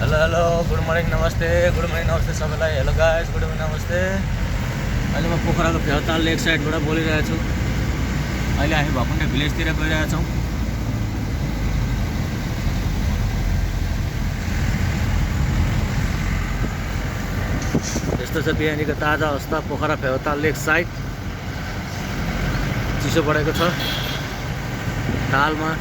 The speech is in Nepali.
हेलो गुड मर्निङ नमस्ते सबैलाई हेलो गाइस गुड मर्निङ नमस्ते अहिले म पोखराको फेवाताल लेक साइडबाट बोलिरहेको छु अहिले हामी भकुण्डा भिलेजतिर गइरहेका छौं यस्तो छ बिहानीको ताजा अवस्था पोखरा फेवाताल लेक साइड चिसो बढेको छ तालमा